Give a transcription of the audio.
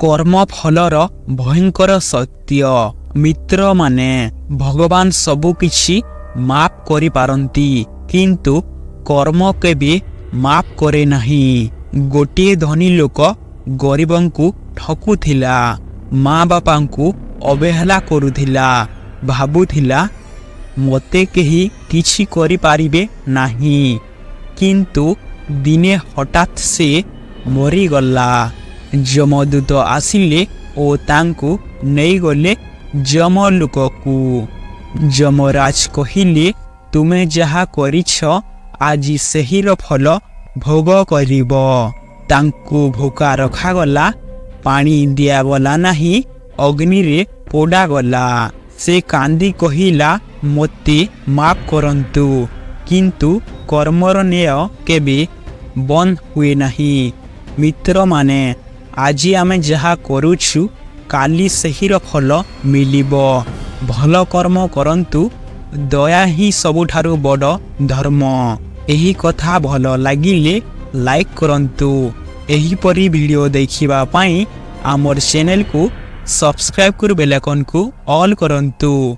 କର୍ମଫଳର ଭୟଙ୍କର ସତ୍ୟ। ମିତ୍ରମାନେ, ଭଗବାନ ସବୁ କିଛି ମାଫ କରିପାରନ୍ତି, କିନ୍ତୁ କର୍ମ କେବେ ମାଫ କରେ ନାହିଁ। ଗୋଟିଏ ଧନୀ ଲୋକ ଗରିବଙ୍କୁ ଠକୁଥିଲା, ମା ବାପାଙ୍କୁ ଅବହେଳା କରୁଥିଲା। ଭାବୁଥିଲା, ମୋତେ କେହି କିଛି କରିପାରିବେ ନାହିଁ। କିନ୍ତୁ ଦିନେ ହଠାତ୍ ସେ ମରିଗଲା। ଯମଦୂତ ଆସିଲେ ଓ ତାଙ୍କୁ ନେଇଗଲେ ଯମଲୋକକୁ। ଯମରାଜ କହିଲେ, "ତୁମେ ଯାହା କରିଛ, ଆଜି ସେହିର ଫଳ ଭୋଗ କରିବ।" ତାଙ୍କୁ ଭୋକା ରଖାଗଲା, ପାଣି ଦିଆଗଲା ନାହିଁ, ଅଗ୍ନିରେ ପୋଡ଼ାଗଲା। ସେ କାନ୍ଦି କହିଲା, "ମୋତେ ମାଫ କରନ୍ତୁ।" କିନ୍ତୁ କର୍ମର ନ୍ୟାୟ କେବେ ବନ୍ଦ ହୁଏ ନାହିଁ। ମିତ୍ରମାନେ, ଆଜି ଆମେ ଯାହା କରୁଛୁ, କାଲି ସେହିର ଫଳ ମିଳିବ। ଭଲ କର୍ମ କରନ୍ତୁ। ଦୟା ହିଁ ସବୁଠାରୁ ବଡ଼ ଧର୍ମ। ଏହି କଥା ଭଲ ଲାଗିଲେ ଲାଇକ୍ କରନ୍ତୁ। ଏହିପରି ଭିଡ଼ିଓ ଦେଖିବା ପାଇଁ ଆମର ଚ୍ୟାନେଲକୁ ସବସ୍କ୍ରାଇବ୍ କରି ବେଲ୍ ଆଇକନ୍କୁ ଅଲ୍ କରନ୍ତୁ।